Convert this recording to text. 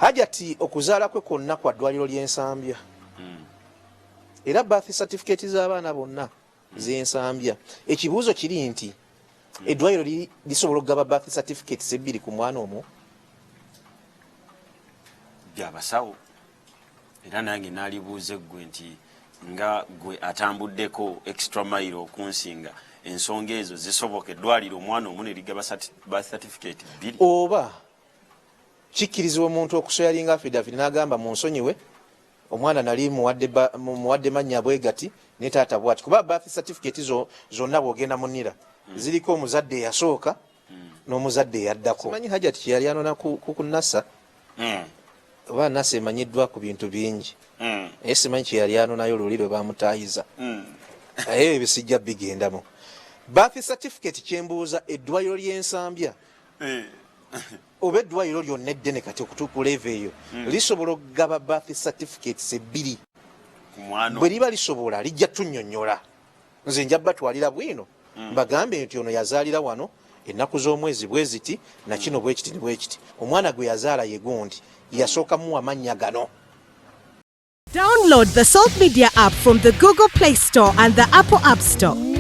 Hajati okuzaala kwe kwonna kwa ddwaliro ly'Ensambya. Era birth certificate z'abaana bonna z'Ensambya. Ekibuuzo kiri nti eddwaliro lisobola okugaba birth certificates ebbiri ku mwana omu? Byabasawo. Era nange nalibuuza eggwe nti nga gwe atambuddeko extra mile okunsinga, ensonga ezo zisoboka, eddwaliro omwana omu ne ligaba birth certificate bbiri? Oba kikkirizibwa omuntu okuswearinga affidavit n'agamba, "Munsonyiwe, omwana nali muwadde mannya bwe gati ne taata bwati," kuba birth certificate zonna bw'ogenda mu NIRA ziriko omuzadde eyasooka n'omuzadde eyaddako. Simanyi Hajati kyeyali anona ku Nasa, oba Nasa emanyiddwa ku bintu bingi, naye simanyi kyeyali anonayo luli lwe bamutayiza. Naye ebyo sijja bigendamu. Birth certificate, kyembuuza, eddwaliro ly'Ensambya oba eddwaliro lyonna eddene kati okutuuka level eyo lisobola okugaba birth certificates ebbiri? Ku mwana. Bwe liba lisobola, lijja tunnyonnyola. Nze nja batwalira bwino, mbagambe nti ono yazaalira wano ennaku z'omwezi bwe ziti, nakino bwe kiti ne bwe kiti, omwana gwe yazaala ye gundi, yasooka muwa mannya gano. Download the Salt Media app from the Google Play Store and the Apple App Store.